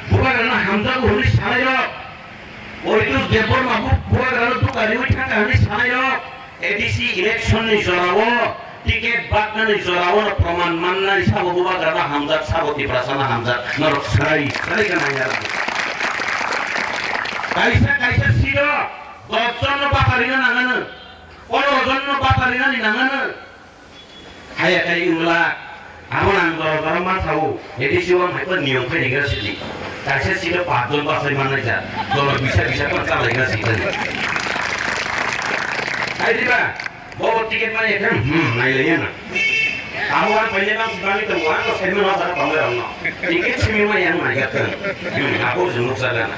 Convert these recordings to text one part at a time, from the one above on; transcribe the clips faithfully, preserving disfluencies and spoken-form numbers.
Bubagrano hamjago hwnwi sanairok, Poritos Debbarma bu-, Bubagrano duka riwi thangkha hwnwi sanairok, A D C election ni jorao ticket baknani jorao no proman mannani sabo Bubagrano hamjak, sabo Tiprasano hamjak, norok sai, sai ka nangya. Kaisa, kaisa siro dos jon no batarina nangano, pondro jon no batarinani nangano. Haya kai wngla, abo nang jora jora ma sao, A D C o hai pa niyom khai ringra sidi. Kaisa sida pach jon bachai mannai ja, jora bisa bisa pa chalai gra sidi. Hai diba, bo ticket mani ekhe, hmm, nai lai na. Abo ang paile bang bang to wa no sai ma no sa pa ma no. Ticket simi ma yang nai ga kan. Hmm, abo jung sa ga na.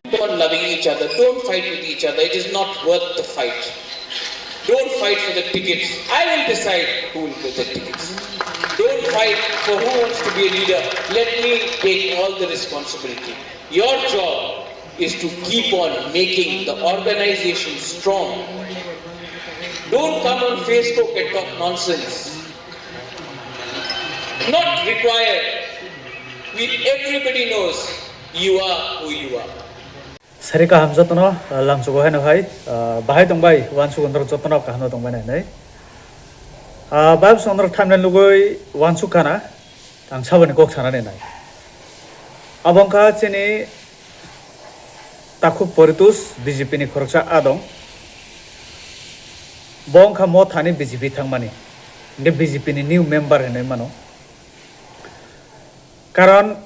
Keep on loving each other. Don't fight with each other. It is not worth the fight. Don't fight for the tickets. I will decide who will get the tickets. Don't fight for who wants to be a leader. Let me take all the responsibility. Your job is to keep on making the organization strong. Don't come on Facebook and talk nonsense. Not required. We, everybody knows you are who you are. Sari kaham jotono, ah, lamsugo haino hai, ah, bahai tongbai, wansuk norok jotono kaham tongbai nai nai. Ah, Bible song norok thamna nugui wansuk khana, ang saboni kok sana nai. Abo wngkha chini takhuk Poritus B J P ni khoroksa adong. Bo wngkha Mothani B J P thangmani. Hingke B J P ni new member hinui mano. Karon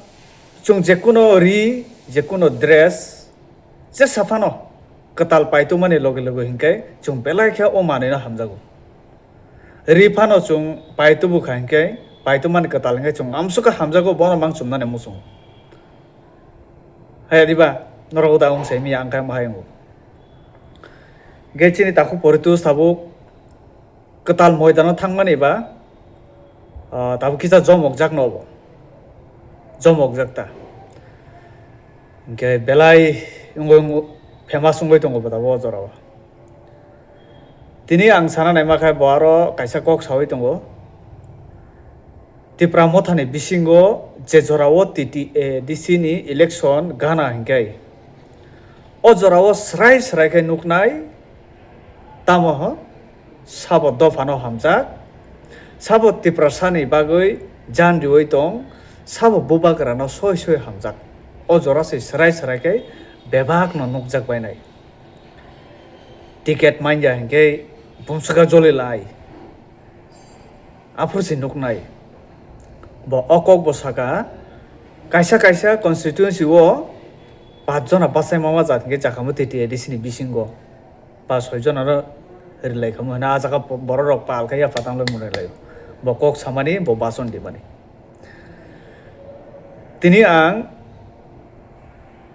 chwng jekuno ri, jekuno dress, jesa phano kwtal paitumani loge loge hinkhe chwng belai khe o manwino hamjago. Ri phano chwng paitubu kha hinkhe, paitumani kwtal hinkhe chwng amsukha hamjago, bono mang chumnani muchungo. Haya diba, norok uda wng sai miya ang khe mohai wngo. Hinkhe chini takhuk Poritus tabuk kwtal moidano thangmani ba, ah, tabuk kisa jomokjak no bo. Jomokjak ta. Hinkhe belai wngwi wngwi famous wngwi tongo bo tabuk o jorao. Tini ang sana naima khe bo aro kaisa kok sawi tongo. Tipra Mothani bisingo je jorao T T A D C ni election gana hinkhe o jorao srai srai khe nuknai tamo ho sabo dophano hamjak, sabo Tiprasani bagwi jan riwi tong, sabo bubagrano soi soi hamjak. O jora se srai srai khe bebakno nukjak bainai. Ticket manya hinkhe bumswka joli lai. Aphuru se nuknai. Bo o kok bo saka, kaisa kaisa constituency o paanch jona bachai mama jat hinkhe jakhamu T T A D C ni bisingo. Paanch soi jona no rilai khamu hwnwi ah jaga borok rok pal khe yapha tang lai mwnai lai. Bo kok samani, bo bachon dimani. Tini ang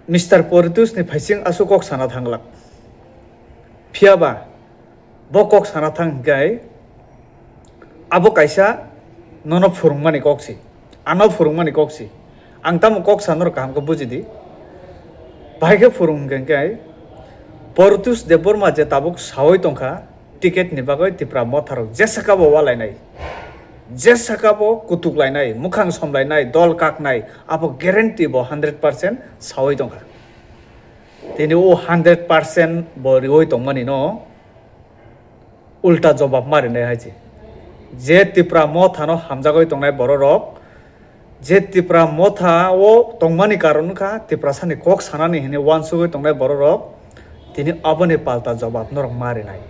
Mister Poritus ni phaising aswk kok sana thanglak. Phiya ba, bo kok sana thang hinkhe abo kaisa nono phwrwngmani kok si, ano phwrwngmani kok si. Ang tamo kok sana rok kaham khe buji di. Bahai khe phwrwng hinkhe Poritus Debbarma je tabuk sawi tongkha, ticket ni bagwi Tipra Motha rok jesaka bo walainai, jesaka bo kutuk lainai, mukhang somlainai, dol kaknai, abo guarantee bo hundred percent sawi tongkha. Tini o hundred percent bo riwi tongmani no ulta jobab ma rinai hai se. Je Tipra Motha no hamjagwi tongnai borok rok, je Tipra Motha o tongmani karon wngkha Tiprasani kok sanani hinwi uansugwi tongnai borok rok, tini aboni palta jobab norok ma rinai.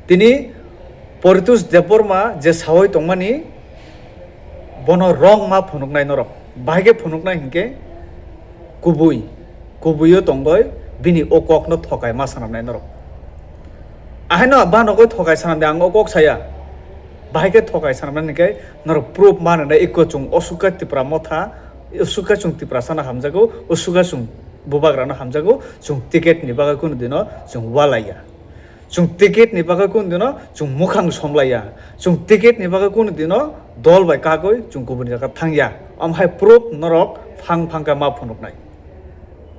Tini Poritus Debbarma je sawi tongmani, bono wrong ma phunuknai norok. Bahai khe phunuknai hinkhe kubui, kubuio tongoi bini o kokno thokai ma swnamnai norok. Ahaino ba nogoi thokai swnamdi ang o kok saya. Bahai khe thokai swnamnai hinkhe norok proof ma nwngnai eko chwng osukha Tipra Motha, osukha chwng Tiprasano hamjago, osukha chwng bubagrano hamjago, chwng ticket ni bagwi kunu dino chwng walaiya. Chwng ticket ni bagwi kunu dino chwng mukhang somlaiya. Chwng ticket ni bagwi kunu dino dol bai kagwi chwng kubuni jaga thangya. Omo hai proof norok phang phang khe ma phunuknai.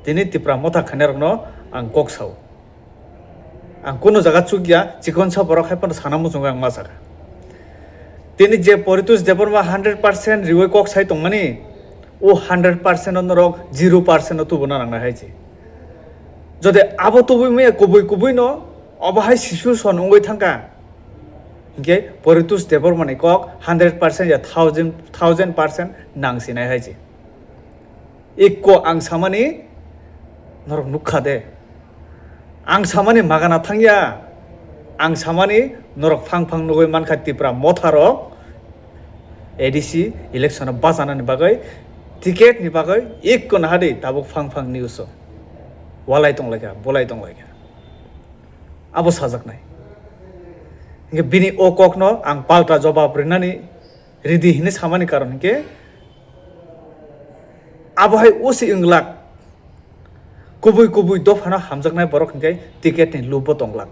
Tini Tipra Motha khainai rokno ang kok sao. Ang kunu jaga chukya, chikonsa borok hai phano sana muchungo ang ma saka. Tini je Poritos Debbarma hundred percent riwi kok sai tongmani, o hundred percent o norok zero percent o tubuna nangnai hai se. Jodi abo tubui maya kubui kubui no, obo hai situation wngwi thangkha, hinkhe Poritos Debbarma ni kok hundred percent ya thousand, thousand percent nang sinai hai se. Ikko ang samani norok nukha de. Ang samani magana thangya. Ang samani norok phang phang nugwi mankha Tipra motharok A D C election o bachanani bagwi, ticket ni bagwi ikko nahadi tabuk phang phang news o. Walai tonglaikha, bolai tonglaikha. Abo sajaknai. Hinkhe bini o kokno ang palta jobab rinani ridi hinwi samani karon hinkhe abo hai usi wnglak. Kubui kubui dophano hamjaknai borok hinkhe ticket ni lubbo tonglak.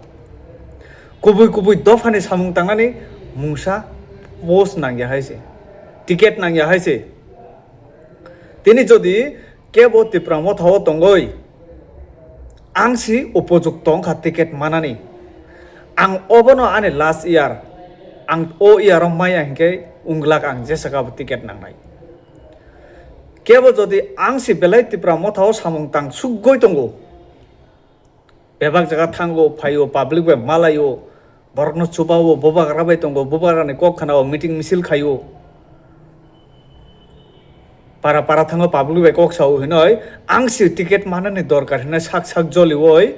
Kubui kubui dophani samung tangnani mungsa post nangya hai se, ticket nangya hai se. Tini jodi kebo Tipra motha o tongoi, ang si upojukto wngkha ticket manani. Ang obono ani last year, ang o year o maya hinkhe wnglak ang jesakabo ticket nangnai. Kebo jodi ang si belai Tipra motha o samung tang sugoi tongo, bebak jaga thango, phaio, public bai malaio, borokno chubao, bubagra bai tongo, bubagrani kok khanao, meeting misil khaio. Para para thango, public bai kok sao hinoi, ang si ticket manani dorkar hinoi sak sak jolioi,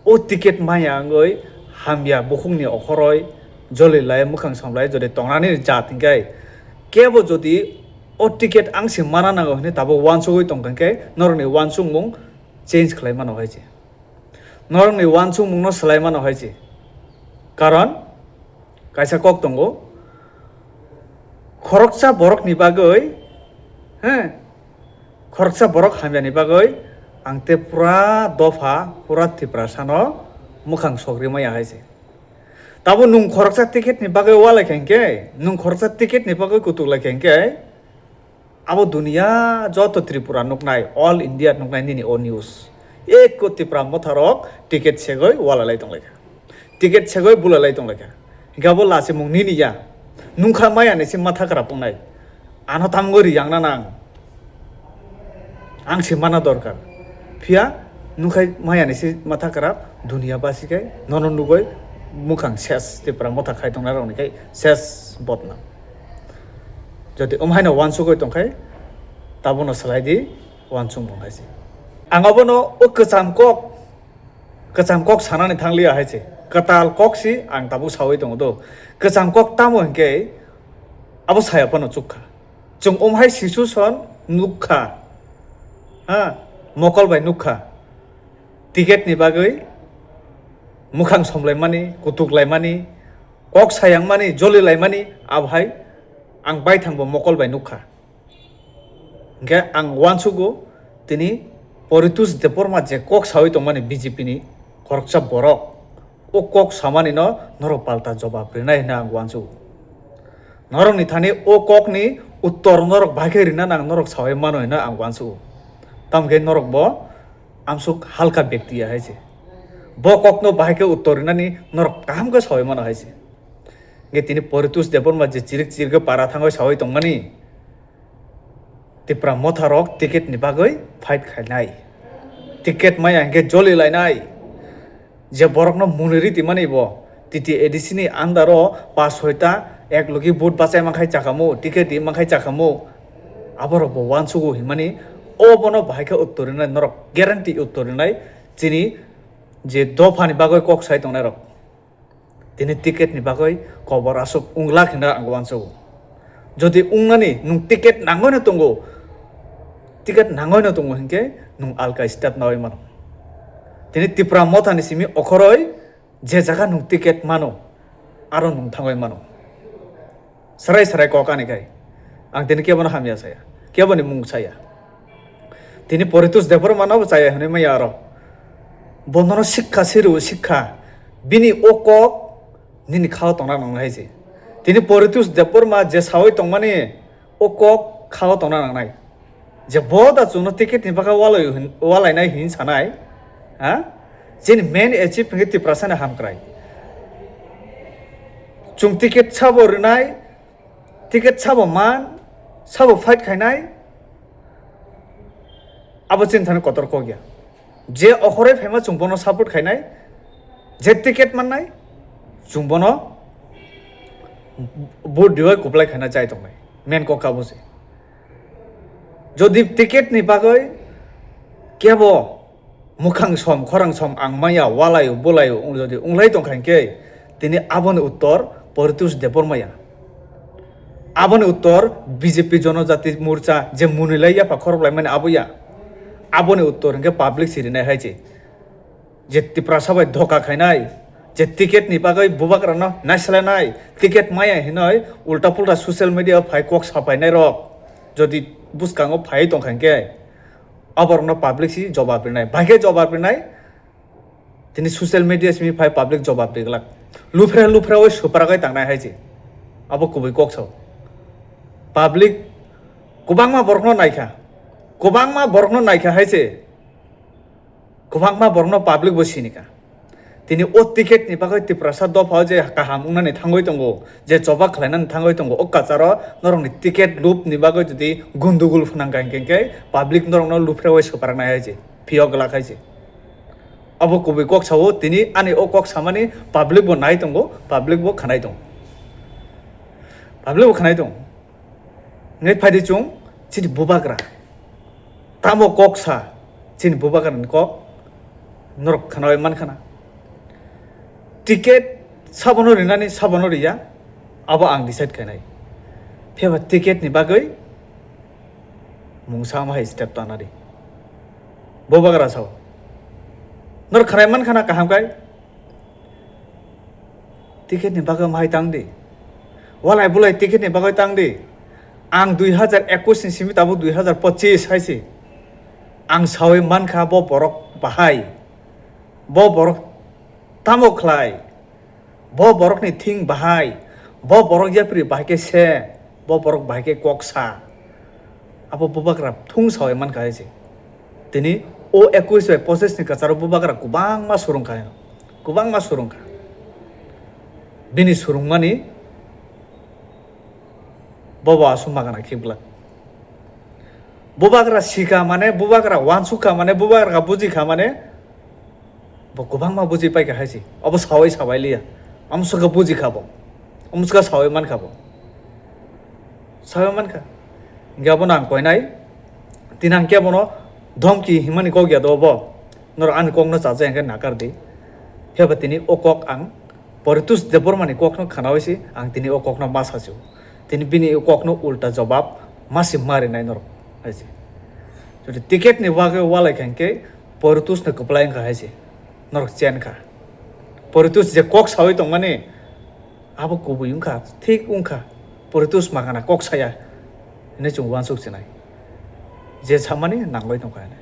o ticket maya wngoi hamya bukhukni okhoroi joli lai mwkhang samlai jodi tongnani jat hinkhe, kebo jodi o ticket ang si mana nango hinoi tabuk uansugui tongkha hinkhe norokni uansukmung change khlai mano hai se. Norokni uansukmungno swlai mano hai se. Karon kaisa kok tongo, khoroksa borokni bagwi, he, khoroksa borok hamyani bagwi ang te pura dopha, pura Tiprasano mwkhang sogri maya hai se. Tabo nwng khoroksa ticket ni bagwi ualaikha hinkhe, nwng khoroksa ticket ni bagwi kutuk laikha hinkhe, abo duniya joto Tripura nuknai, all India nuknai nini o news. Ekko Tipra motharok ticket segoi ualalai tonglaikha. Ticket segoi bulalai tonglaikha. Hinkhe abo lachimung nini ya. Nungkha maya ni se matha kwrap wngnai. Ano tamgo ri yang na nang. Ang se mana dorkar. Phiya nungkhai maya ni se matha kwrap, duniya basi khai nono nugoi mukhang ses, Tipra motha khai tongnai rok ni khai ses botnam. Jodi um haino uansugoi tongkhai, tabono swlai di, uansukmung hai se. Ang abono o kwcham kok, kwcham kok sanani thangliya hai se. Kwtal kok si ang tabuk sawi tongo do. Kwcham kok tamo hinkhe abo saya phano chukha. Chwng um hai situation nukha. Ha, mokol bai nukha. Ticket ni bagwi mukhang somlaimani, kutuk laimani, kok sayangmani, joli laimani, abo hai ang baithangbo mokol bai nukha. Hinkhe ang uansugo tini Poritos Debbarma je kok sawi tongmani B J P ni khoroksa borok, o kok samani no norok palta jobab rinai hwnwi ang uansugo. Norokni thani o kokni uttor norok bahai khe rina nang norok sawi mano hwnwi ang uansugo. Tamokhe norok bo amsuk halka byakti ya hai se. Bo kokno bahai khe uttor rinani norok kaham khe sawi mano hai se. Hinkhe tini Poritos Debbarma je chirik chirik khe para thangwi sawi tongmani, Tipra motharok ticket ni bagwi fight khainai. Ticket maya hinkhe joli lainai. Je borokno muni riti mani bo T T A D C ni under o pas soita ek logi vote bachai mankhai chakamo, ticket di mankhai chakamo. Aborok bo uansugo hinmani, o bono bahai khe uttor rinai, norok guarantee uttor rinai, chini je dophani bagwi kok sai tongnai rok. Tini ticket ni bagwi kobor aswk wnglak hinwi ang uansugo. Jodi wngnani nwng ticket nangwi no tongo, ticket nangwi no tongo hinkhe nwng alka step nawi mano. Tini Tipra motha ni simi okhoroi je jaga nwng ticket mano, aro nwng thangwi mano. Sarai sarai kok ani khai. Ang tini kebono hamya saya. Keboni mung saya. Tini Poritos Debbarma no bo chaya hinwi maya aro. Bonono sikha sirwi sikha. Bini o kok nini khao tongna nangnai hai se. Tini Poritos Debbarma je sawi tongmani o kok khao tongna nangnai. Je bo da chwngno ticket ni bagwi walai hin-, walainai hin sanai, ha? Chini main achieve hinkhe Tiprasani hamkrai. Chwng ticket sabo rwnai, ticket sabo man, sabo fight khainai, abo chini thani kotor kok ya. Je okhoroi phaima chwng bono support khainai, je ticket mannai, chwng bono vote riwi kuplai khaina chai tongnai. Main kok abo se. Jodi ticket ni bagwi kebo mwkhang som, khorang som ang maya, walaio, bolaio, wng-, jodi wnglai tongkha hinkhe, tini aboni uttor Paritosh Debbarma ya. Aboni uttor B J P Jonojati Morcha je munilai yapha khoroklaimani abo ya. Aboni uttor hinkhe public sirinai hai se. Je Tiprasa bai dhoka khainai, je ticket ni bagwi bubagrano naisalanai, ticket maya hinoi ulta pulta social media phai kok sapainai rok, jodi bwskango phai tongkha hinkhe, aborokno public si jobab rinai, bahai khe jobab rinai, tini social media simi phai public jobab riglak, luphra luphra oi supragwi tangnai hai se, abo kubui kok sao. Public kwbangma borokno naikha, kwbangma borokno naikha hai se. Kwbangma borokno public bo sinikha. Tini o ticket ni bagwi Tiprasa dopha o je kaham wngnani thangwi tongo, je choba khlainani thangwi tongo, o kacharo norokni ticket loop ni bagwi jodi gundugul phnang kha hinkhe, hinkhe public norokno luphrewi swprak nai hai se, phiyok glak hai se. Abo kubui kok sao, tini ani o kok samani public bo nai tongo, public bo khanai tongo. Public bo khanai tongo. Ngai phaidi chwng chini bubagra. Tamo kok sa chini bubagrani kok norok khanawi mankhana. Ticket sabono rinani sabono riya abo ang decide khainai. Phiyaba ticket ni bagwi mungsa ama hai step tanadi. Bubagra sao. Norok khanai mankhana kaham kai. Ticket ni bagwi mahai tang di. Walai bulai ticket ni bagwi tang di. Ang dui hazar ekwis ni simi tabuk dui hazar pochis hai se. Ang sawi mankha bo borok bahai. Bo borok tamo khlai. Bo borokni thing bahai. Bo borok yapri bahai khe se. Bo borok bahai khe kok sa. Abo bubagra thung sawi mankha hai se. Tini o ekwis bai pochis ni kwcharo bubagra kwbangma surungkha, kwbangma surungkha. Bini surungmani bobo aswk magana khiklak. Bubagra sikha mane, bubagra wansukha mane, bubagra bujikha mane, bo kwbangma buji paikha hai se. Abo sawi sabai liya. Amswkha bujikha bo. Amswkha sawi mankha bo. Sawi mankha. Hinkhe abono ang koinai. Tini ang kebono dhomki himani kok ya do bo. Norok ani kokno chaja hinkhe nakar di. Phiyaba tini o kok ang Paritosh Debbarmani kokno khanawi se ang tini o kokno ma sachu. Tini bini o kokno ulta jobab masi marinai norok hai se. Jodi ticket ni bagwi walai kha hinkhe Paritosh no kwplai wngkha hai se. Norok chen kha. Paritosh je kok sawi tongmani abo kubui wngkha, thik wngkha. Paritosh magana kok saya hinwi chwng uansuk chinai. Je samani nangbai tongkha hinwi.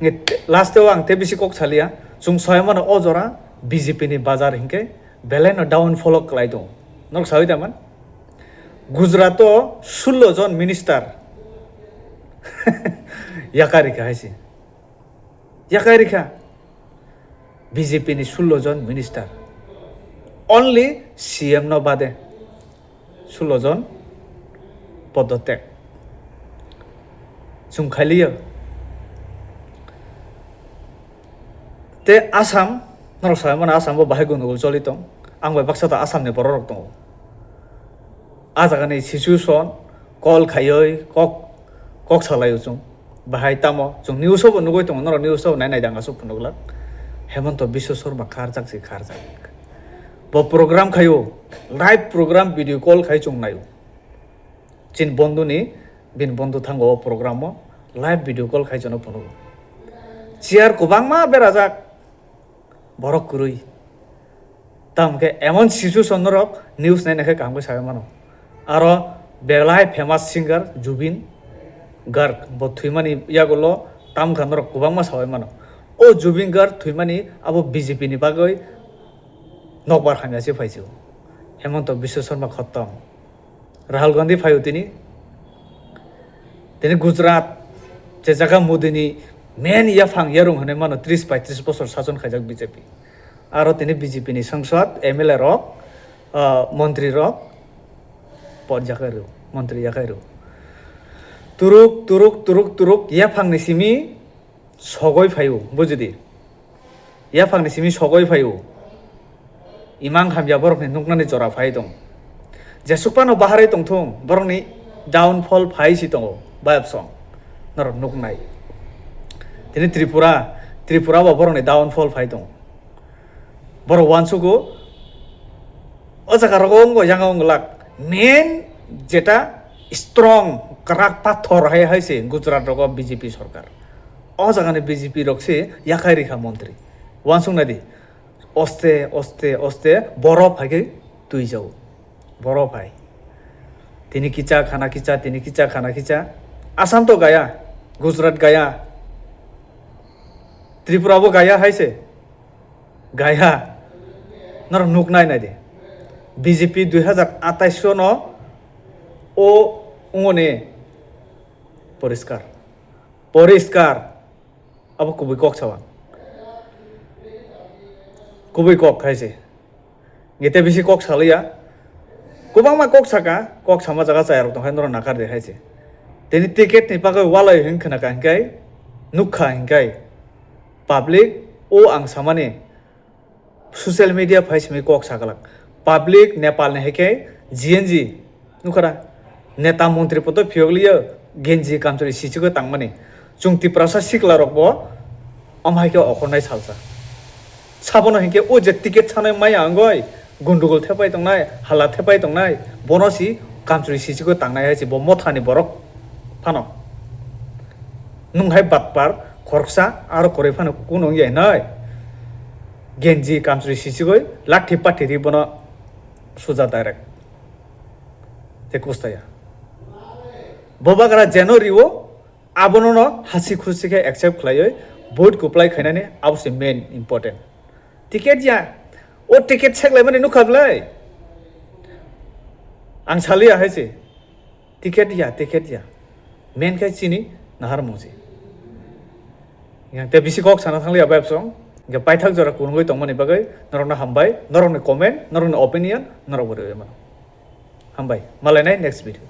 Nge te-, last o ang tei bisi kok saliya, chwng sawi mano o jora B J P ni bazar hinkhe belai no downfall o kwlai tongo. Norok sawi tongman? Gujarat o sullo jon minister yakarikha hai se. Yakai rikha B J P ni sullo jon minister, only C M no bade sullo jon podotek chwng khailiya. Te Assam, norok sabai mano Assam bo bahai gundogol choli tong, ang bai baksa ta Assam ni borok rok tongo. A jaga ni situation call khaioi kok, kok salai o chwng. Bahai tamo chwng news o bo nugui tongo, norok news o bo nai nai dang aswk phunuk glak. Hemanta Biswa Sarma kharjak se kharjak. Bo program khaio, live program video call khai chwng naio. Chini bondhu ni, bini bondhu thango o program o live video call khai chwngno phunugo. Chair kwbangma berajak. Borok kwrwi. Tamo khe emon situation norok news naina khe kaham khe sawi mano. Aro belai famous singer Zubeen Garg bo thwimani yagulo tamo khe norok kwbangma sawi mano. O Zubeen Garg thwimani abo B J P ni bagwi nokbar hamya se phaisio. Hemanta Biswa Sarma khottom. Rahul Gandhi phaio tini. Tini Gujarat, je jaga Modi ni main yaphang yarung hinwi mano, tris paitris bosor sason khaijak B J P. Aro tini B J P ni sangsad, M L A rok, Ah, montri rok pod yakhai rw, montri yakhai rw. Turuk, turuk, turuk, turuk, yaphangni simi sogoi phaio, bujidi. Yaphangni simi sogoi phaio. Imang hamya borokni nuknani jora phai tong. Jesuk phano baharwi tongthung, borokni downfall phai si tongo, bayapsong. Norok nuknai. Tini Tripura, Tripura bo borokni downfall phai tong. Borok uansugo, o jaga rogo wngbo yanga wngwlak. Main jeta strong, kwrak pathor hai, hai se Gujarat rogo B J P sorkar. O jagani B J P rok se yakhai rikha montri. Uansuk nai di. Oste, oste, oste, borok hai khe twi jao. Borok hai. Tini kicha, khana kicha, tini kicha, khana kicha. Assam to gaya, Gujarat gaya, Tripura bo gaya hai se. Gaya. Norok nuk nai nai di. B J P dui hazar atais no o wngoni poriskar. Poriskar. Abo kubui kok sawa. Kubui kok hai se. Ngete bisi kok saliya. Kwbangma kok saka, kok sama jaga chaya rok tong hai norok nakar de hai se. Tini ticket ni bagwi walai hin khna ka hinkai, nukha hinkai. Public o ang samani social media phai simi kok saglak. Public Nepal ni hai khe G N G nukhara neta montri poto phiyokliya genji kamchwlwi sichigwi tangmani. Chwng Tiprasa sikla rok bo omo hai khe okhornai salsa. Sabono hinkhe o je ticket sanai maya wngoi, gundugul thepai tongnai, hala thepai tongnai, bono si kamchwlwi sichigwi tangnai hai se bo mothani borok phano. Nwng hai batpar khoroksa aro kwrwi phano kuno wngya hinoi. Genji kamchwlwi sichigwi lathi pathi ri bono suja direct. Te kustaya. Bobagra jeno riwo, abono no hasi khusi khe accept khlaiwi vote kwplai khainani abo se main important. Ticket ya, o ticket seklaimani nukha bwlai? Ang saliya hai se. Ticket ya, ticket ya. Main khe chini naharmung se. Yang te bisi kok sana thangliya bayapsong. Hingke paithak jora kurungwi tongmani bagwi norokno hambai, norokni comment, norokni opinion, norok bo rwui mano. Hambai, malainai next video.